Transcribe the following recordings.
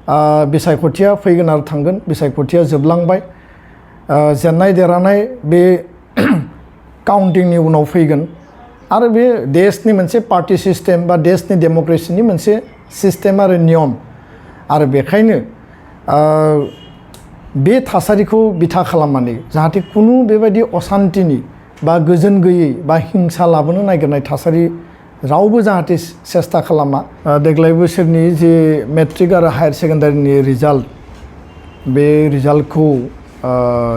बिसायख'थिया फैगोन आरो थांगोन बिसायख'थिया जोबलांबाय जेननाय देरहानाय बे काउन्टिंनि उनाव फैगोन आरो बे देशनि मोनसे पार्टि सिस्टेम बा देशनि डेम'क्रेसिनि मोनसे सिस्टेम आरो नियम आरो बेखायनो बे थासारिखौ बिथा खालामनानै जाहाथे कुनु बेबायदि असान्तिनि बा गोजोन गैयै बा हिंसा लाबोनो नागिरनाय थासारि रावबो जाहाथे सेस्था खालामा देग्लाय बोसोरनि जे मेट्रिक आरो हायार सेकेन्डारिनि रिजाल्ट बे रिजाल्टखौ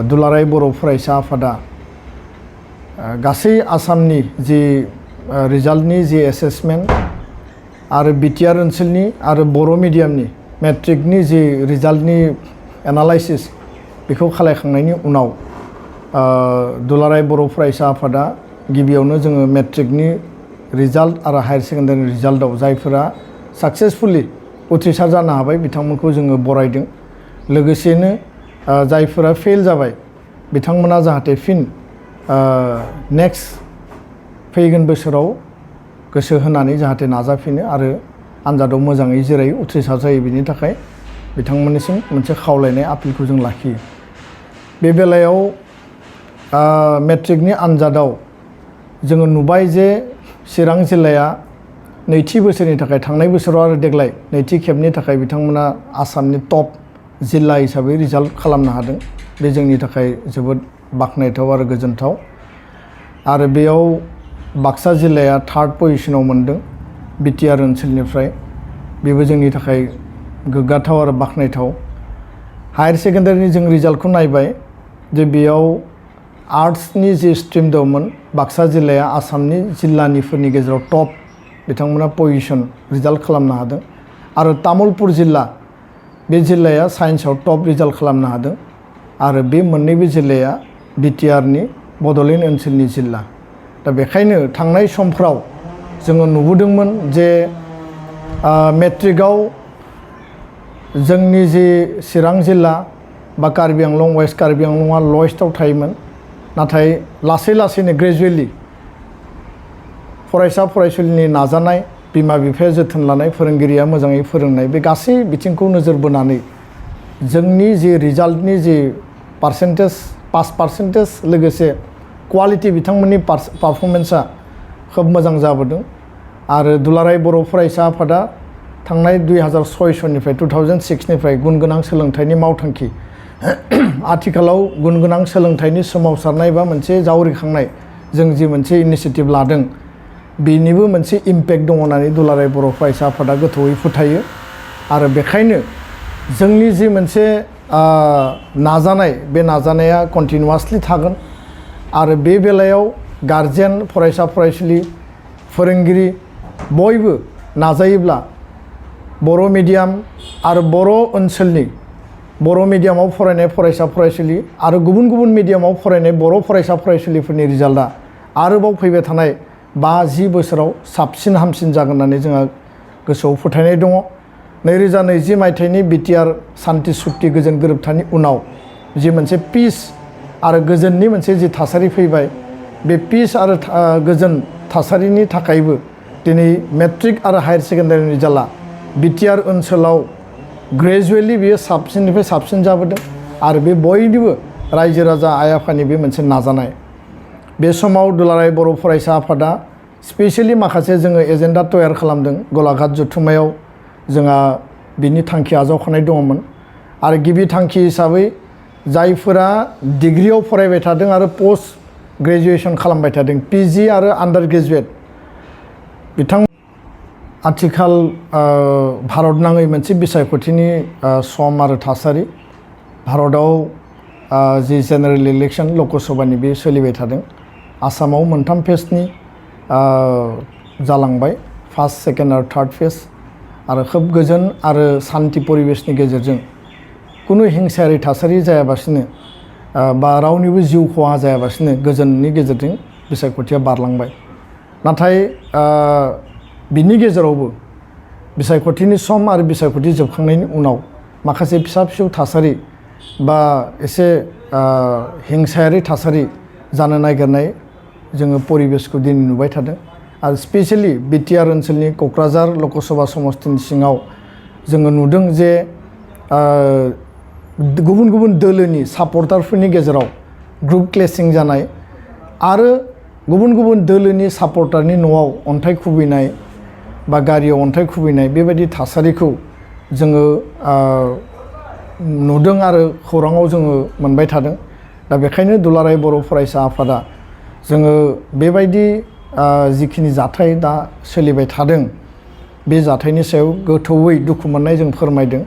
दुलाराय बर' फरायसा आफादा गासै आसामनि जि रिजाल्टनि जि एसेसमेन्ट आरो बिटिआर ओनसोलनि आरो बर' मिडियामनि मेट्रिकनि जि रिजाल्टनि एनालाइसिस बेखौ खालायखांनायनि उनाव दुलाराय बर' फरायसा आफादा गिबियावनो जोङो मेट्रिकनि रिजाल्ट आरो हायार सेकेन्डारि रिजाल्टआव जायफोरा साक्सेसफुलि उथ्रिसार जानो हाबाय बिथांमोनखौ जोङो बरायदों लोगोसेनो जायफोरा फेल जाबाय बिथांमोना जाहाथे फिन नेक्स्ट फैगोन बोसोराव गोसो होनानै जाहाथे नाजाफिनो आरो आन्जादाव मोजाङै जेरै उथ्रिसार जायो बिनि थाखाय बिथांमोननिसिम मोनसे खावलायनाय आपिलखौ जों लाखियो बे बेलायाव मेट्रिकनि आन्जादाव जोङो नुबाय जे चिरां जिल्लाया नैथि बोसोरनि थाखाय थांनाय बोसोराव आरो देग्लाय नैथि खेबनि थाखाय बिथांमोना आसामनि टप जिल्ला हिसाबै रिजाल्ट खालामनो हादों बे जोंनि थाखाय जोबोद बाख्नायथाव आरो गोजोनथाव आरो बेयाव बाक्सा जिल्लाया थार्ड पजिशनाव मोनदों बिटिआर ओनसोलनिफ्राय बेबो जोंनि थाखाय गोग्गाथाव आरो बाख्नायथाव हायार सेकेन्डारिनि जों रिजाल्टखौ नायबाय जे बेयाव आर्ट्सनि जि स्ट्रिम दंमोन बाक्सा जिल्लाया आसामनि जिल्लानिफोरनि गेजेराव टप बिथांमोना पजिशन रिजाल्ट खालामनो हादों आरो तामुलपुर जिल्ला बे जिल्लाया साइन्सआव टप रिजाल्ट खालामनो हादों आरो बे मोननैबो जिल्लाया बिटिआरनि बड'लेण्ड ओनसोलनि जिल्ला दा बेखायनो थांनाय समफ्राव जोङो नुबोदोंमोन जे मेट्रिकआव जोंनि जि चिरां जिल्ला बा कार्बि आंलं वेस्ट कार्बि आंलंआ लवेस्टआव थायोमोन नाथाय लासै लासैनो ग्रेजुवेलि फरायसा फरायसुलिनि नाजानाय बिमा बिफाया जोथोन लानाय फोरोंगिरिया मोजाङै फोरोंनाय बे गासै बिथिंखौ नोजोर बोनानै जोंनि जि रिजाल्टनि जि पार्सेन्टेज पास पार्सेन्टेज लोगोसे क्वालिटि बिथांमोननि पारफरमेन्सआ खोब मोजां जाबोदों आरो दुलाराय बर' फरायसा आफादा थांनाय 2006 2006निफ्राय गुन गोनां सोलोंथाइनि मावथांखि आथिखालाव गुन गोनां सोलोंथाइनि सोमावसारनाय बा मोनसे जावरिखांनाय जों जि मोनसे इनिशिएटिभ लादों बेनिबो मोनसे इम्पेक्ट दङ होननानै दुलाराय बर' फरायसा आफादा गोथौयै फोथायो आरो बेखायनो जोंनि जि मोनसे नाजानाय बे नाजानाया कन्टिनिउवासलि थागोन आरो बे बेलायाव गार्जेन फरायसा फरायसुलि फोरोंगिरि बयबो नाजायोब्ला बर' मिडियाम आरो बर' ओनसोलनि बर' मिडियामाव फरायनाय फरायसा फरायसुलि आरो गुबुन गुबुन मिडियामाव फरायनाय बर' फरायसा फरायसुलिफोरनि रिजाल्टआ आरोबाव फैबाय थानाय 5-10 बोसोराव साबसिन हामसिन जागोन होननानै जोंहा गोसोआव फोथायनाय दङ 2020 मायथाइनि बिटिआर सान्ति सुक्ति गोजोन गोरोबथानि उनाव जि मोनसे पिस आरो गोजोननि मोनसे जि थासारि फैबाय बे पिस आरो गोजोन थासारिनि थाखायबो दिनै मेट्रिक आरो हायार सेकेन्डारिनि रिजाल्टआ बिटिआर ओनसोलाव ग्रेजुवेलि बेयो साबसिननिफ्राय साबसिन जाबोदों आरो बे बयनिबो रायजो राजा आइ आफानि बे मोनसे नाजानाय बे समाव दुलाराय बर' फरायसा आफादा स्पेसियेलि माखासे जोङो एजेन्डा तयार खालामदों गलाघाट जथुम्मायाव जोंहा बिनि थांखि आजावखानाय दङमोन आरो गिबि थांखि हिसाबै जायफोरा डिग्रियाव फरायबाय थादों आरो पोस्ट ग्रेजुएसन खालामबाय थादों पिजि आरो आन्डार ग्रेजुएट बिथां आथिखाल भारत नाङै मोनसे बिसायख'थिनि सम आरो थासारि भारतआव जि जेनेरेल इलेक्सन लकसभानि बे सोलिबाय थादों आसामाव मोनथाम फेजनि जालांबाय फार्स्ट सेकेन्ड आरो थार्ड फेज आरो खोब गोजोन आरो सान्थि परिबेसनि गेजेरजों कुनु हिंसायारि थासारि जायाबासिनो बा रावनिबो जिउ खहा जायाबासिनो गोजोननि गेजेरजों बिसायख'थिया बारलांबाय नाथाय बिनि गेजेरावबो बिसायख'थिनि सम आरो बिसायख'थि जोबखांनायनि उनाव माखासे फिसा फिसौ थासारि बा एसे हिंसायारि थासारि जानो नागिरनाय जोङो परिबेसखौ दिनै नुबाय थादों आरो स्पेसियेलि बिटिआर ओनसोलनि क'क्राझार लकसभा समस्तिनि सिङाव जोङो नुदों जे गुबुन गुबुन दोलोनि सापर्टारफोरनि गेजेराव ग्रुप क्लेसिं जानाय आरो गुबुन गुबुन दोलोनि सापर्टारनि न'आव अन्थाइ खुबैनाय बा गारियाव अन्थाइ खुबैनाय बेबायदि थासारिखौ जोङो नुदों आरो खौराङाव जोङो मोनबाय थादों। दा बेखायनो दुलाराय बर' फरायसा आफादा जोङो बेबायदि जिखिनि जाथाय दा सोलिबाय थादों बे जाथायनि सायाव गोथौयै दुखु मोननाय जों फोरमायदों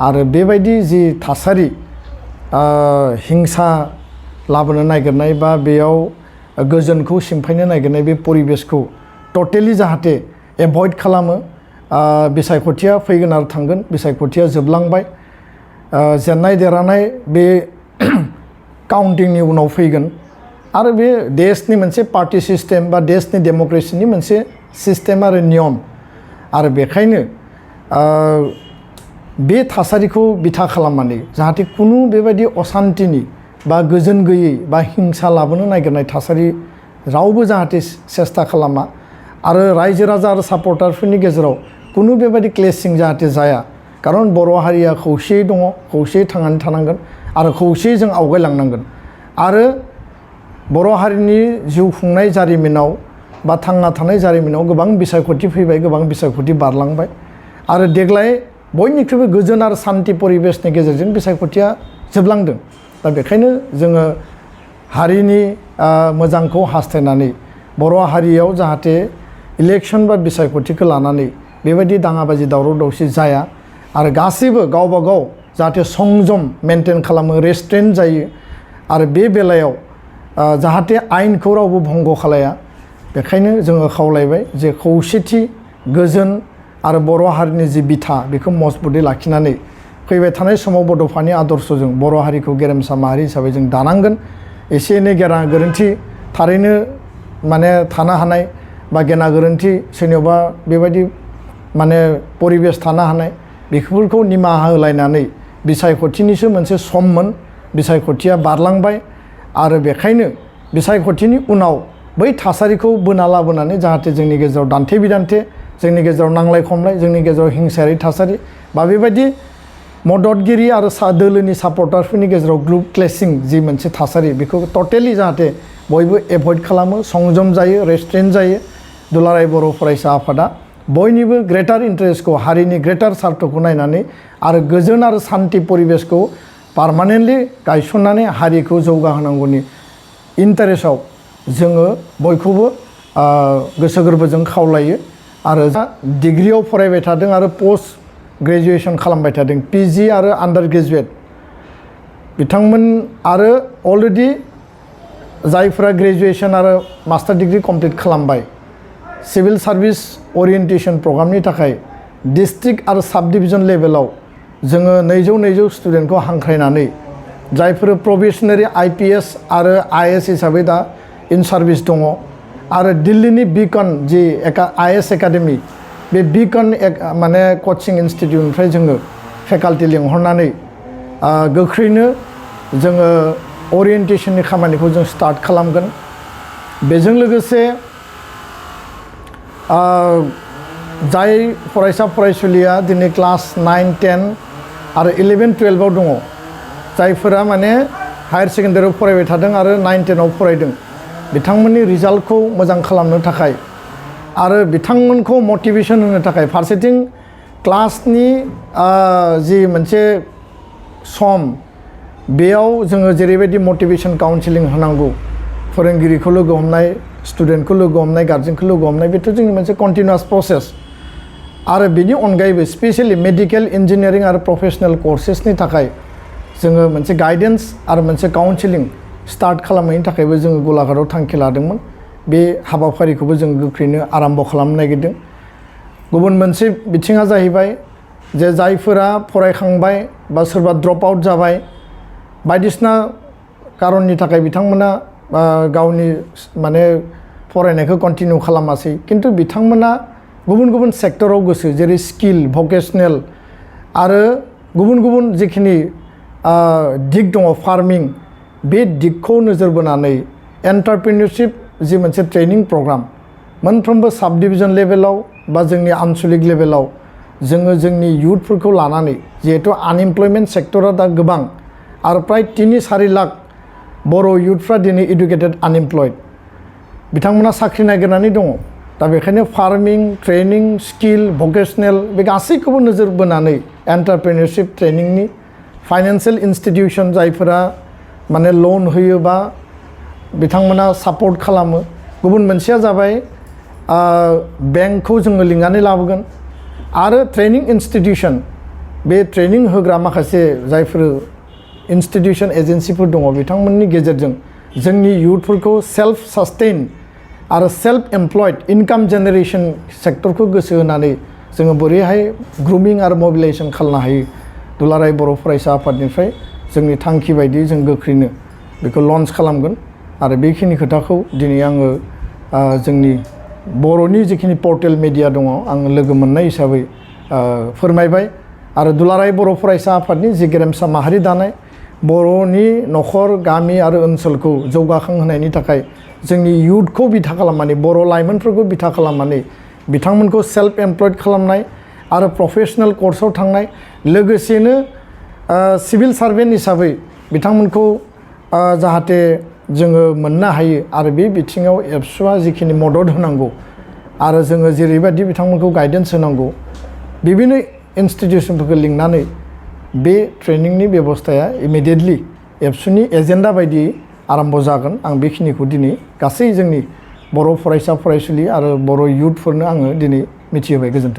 आरो बेबायदि जि थासारि हिंसा लाबोनो नागिरनाय बा बेयाव गोजोनखौ सिमफायनो नागिरनाय बे परिबेसखौ टटेलि जाहाथे एभयड खालामो। बिसायख'थिया फैगोन आरो थांगोन, बिसायख'थिया जोबलांबाय, जेननाय देरहानाय बे काउन्टिंनि उनाव फैगोन आरो बे देशनि मोनसे पार्टि सिस्टेम बा देशनि डेम'क्रेसिनि मोनसे सिस्टेम आरो नियम आरो बेखायनो बे थासारिखौ बिथा खालामनानै जाहाथे खुनु बेबायदि असान्तिनि बा गोजोन गैयै बा हिंसा लाबोनो नागिरनाय थासारि रावबो जाहाथे सेस्था खालामा आरो रायजो राजा आरो सापर्टारफोरनि गेजेराव खुनु बेबायदि क्लेसिं जाहाथे जाया। खारन बर' हारिया खौसेयै दङ, खौसेयै थांनानै थानांगोन आरो खौसेयै जों आवगायलांनांगोन आरो बर' हारिनि जिउ खुंनाय जारिमिनाव बा थांना थानाय जारिमिनाव गोबां बिसायख'थि फैबाय, गोबां बिसायख'थि बारलांबाय आरो देग्लाय बयनिख्रुइबो गोजोन आरो सान्थि परिबेसनि गेजेरजों बिसायख'थिया जोबलांदों। दा बेखायनो जोङो हारिनि मोजांखौ हास्थायनानै बर' हारियाव जाहाथे इलेक्सन बा बिसायख'थिखौ लानानै बेबायदि दाङाबाजि दावराव दावसि जाया आरो गासैबो गावबा गाव जाहाथे संजम मेनटेन खालामो, रेस्ट्रेन्ट जायो आरो बे बेलायाव जाहाथे आयेनखौ रावबो भंग खालाया। बेखायनो जोङो खावलायबाय जे खौसेथि, गोजोन आरो बर' हारिनि जि बिथा बेखौ मजबुतै लाखिनानै फैबाय थानाय समाव बड'फानि आदर्शजों बर' हारिखौ गेरेमसा माहारि हिसाबै जों दानांगोन। एसे एनै गेना गोरोन्थि थारैनो माने थानो हानाय बा गेना गोरोन्थि सोरनियावबा बेबायदि माने परिबेस थानो हानाय बेफोरखौ निमाहा होलायनानै बिसायख'थिनिसो मोनसे सममोन, बिसायख'थिया बारलांबाय आरो बेखायनो बिसायख'थिनि उनाव बै थासारिखौ बोना लाबोनानै जाहाथे जोंनि गेजेराव दान्थे बिदान्थे, जोंनि गेजेराव नांलाय खमलाय, जोंनि गेजेराव हिंसायारि थासारि बा बेबायदि मददगिरि आरो दोलोनि सापर्टारफोरनि गेजेराव ग्रुप क्लेसिं जि मोनसे थासारि बेखौ टटेलि जाहाथे बयबो एभयड खालामो, संजम जायो, रेस्ट्रेन्ट जायो। दुलाराय बर' फरायसा आफादा बयनिबो ग्रेटार इन्टारेस्टखौ, हारिनि ग्रेटार सार्थखौ नायनानै आरो गोजोन आरो सान्थि परिबेसखौ पारमानेन्टलि गायसननानै हारिखौ जौगाहोनांगौनि इन्टारेस्टआव जोङो बयखौबो गोसो गोरबोजों खावलायो आरो डिग्रियाव फरायबाय थादों आरो पस्ट ग्रेजुएसन खालामबाय थादों, पिजि आरो आन्डार ग्रेजुवेट बिथांमोन आरो अलरेडि जायफ्रा ग्रेजुएसन आरो मास्टार डिग्री कमप्लिट खालामबाय, सिभिल सार्भिस ओरिएन्टेसन प्रग्रामनि थाखाय डिस्ट्रिक्ट आरो साब डिभिजन लेभेलाव जोङो 200 स्टुडेन्टखौ हांख्रायनानै जायफोर प्रभिसनारि आइपिएस आरो आइएस हिसाबै दा इन सार्भिस दङ आरो दिल्लीनि बिकन जि आइएस एकाडेमि बे बिकन माने कचिं इन्स्टिटिउटनिफ्राय जोङो फेकाल्टि लिंहरनानै गोख्रैनो जोङो ओरिएन्टेसननि खामानिखौ जों स्टार्ट खालामगोन। बेजों लोगोसे जाय फरायसा फरायसुलिया दिनै क्लास 9, 10 आरो 11, 12आव दङ, जायफोरा माने हायार सेकेन्डारियाव फरायबाय थादों आरो 9, 10आव फरायदों, बिथांमोननि रिजाल्टखौ मोजां खालामनो थाखाय आरो बिथांमोनखौ मटिभेसन होनो थाखाय फारसेथिं क्लासनि जि मोनसे सम बेयाव जोङो जेरैबायदि मटिभेसन काउन्सिलिं होनांगौ, फोरोंगिरिखौ लोगो हमनाय, स्टुडेन्टखौ लोगो हमनाय, गार्जेनखौ लोगो हमनाय, बेथ' जोंनि मोनसे कन्टिनिउआस प्रसेस आरो बेनि अनगायैबो स्पेसियेलि मेडिकेल, इन्जिनियारिं आरो प्रफेसनेल कर्सेसनि थाखाय जोङो मोनसे गाइडेन्स आरो मोनसे काउन्सिलिं स्टार्ट खालामनायनि थाखायबो जोङो गलाघाटआव थांखि लादोंमोन। बे हाबाफारिखौबो जों गोख्रैनो आराम्भ खालामनो नागिरदों। गुबुन मोनसे बिथिङा जाहैबाय जे जायफोरा फरायखांबाय बा सोरबा ड्रप आउट जाबाय, बायदिसिना कारननि थाखाय बिथांमोना गावनि माने फरायनायखौ कन्टिनिउ खालामासै, किन्तु बिथांमोना गुबुन गुबुन सेक्टराव गोसो, जेरै स्किल, भकेसनेल आरो गुबुन गुबुन जिखिनि दिग दङ, फार्मिं, बे दिगखौ नोजोर बोनानै एन्टारप्रेनिउरशिप जि मोनसे ट्रेनिं प्रग्राम मोनफ्रोमबो साब डिभिजन लेभेलाव बा जोंनि आनसलिक लेभेलाव जोङो जोंनि इयुथफोरखौ लानानै जिहेथु आनएमप्लयमेन्ट सेक्टरा दा गोबां आरो प्राय 3-4 लाख बर' इयुथफ्रा दिनै इडुकेटेड आनएमप्लयड बिथांमोना साख्रि नागिरनानै दङ दा बेखायनो फार्मिं ट्रेनिं स्किल भकेशनेल बे गासैखौबो नोजोर बोनानै एन्टारप्रेनियरशिप ट्रेनिंनि फाइनान्सियेल इन्स्टिटिउसन जायफोरा माने लन होयो बा बिथांमोना सापर्ट खालामो गुबुन मोनसेया जाबाय बेंकखौ जोङो लिंनानै लाबोगोन आरो ट्रेनिं इन्स्टिटिउसन बे ट्रेनिं होग्रा माखासे जायफोर इन्स्टिटिउसन एजेन्सिफोर दङ बिथांमोननि गेजेरजों जोंनि इयुथफोरखौ सेल्फ सास्टेइन आरो सेल्फ एमप्लयड इनकाम जेनेरेशन सेक्टरखौ गोसो होनानै जोङो बोरैहाय ग्रुमिं आरो मबिलाइजेसन खालामनो हायो दुलाराय बर' फरायसा आफादनिफ्राय जोंनि थांखि बायदि जों गोख्रैनो बेखौ लन्च खालामगोन आरो बेखिनि खोथाखौ दिनै आङो जोंनि बर'नि जिखिनि पर्टेल मिडिया दङ आं लोगो मोननाय हिसाबै फोरमायबाय आरो दुलाराय बर' फरायसा आफादनि जि गेरेमसा माहारि दानाय बर'नि न'खर गामि आरो ओनसोलखौ जौगाखांहोनायनि थाखाय जोंनि इयुथखौ बिथा खालामनानै बर' लाइमोनफोरखौ बिथा खालामनानै बिथांमोनखौ सेल्फ एमप्लयड खालामनाय आरो प्रफेशनेल कर्सआव थांनाय लोगोसेनो सिभिल सार्भेन्ट हिसाबै बिथांमोनखौ जाहाथे जोङो मोननो हायो आरो बे बिथिङाव एबसुआ जिखिनि मदद होनांगौ आरो जोङो जेरैबायदि बिथांमोनखौ गाइडेन्स होनांगौ बिभिन्न इन्स्टिटिउसनफोरखौ लिंनानै बे ट्रेनिंनि बेबस्थाया इमिडियेटलि एबसुनि एजेन्डा बायदियै आरम्भ जागोन आं बेखिनिखौ दिनै गासै जोंनि बर' फरायसा फरायसुलि आरो बर' इयुथफोरनो आङो दिनै मिथिहोबाय गोजोन्थों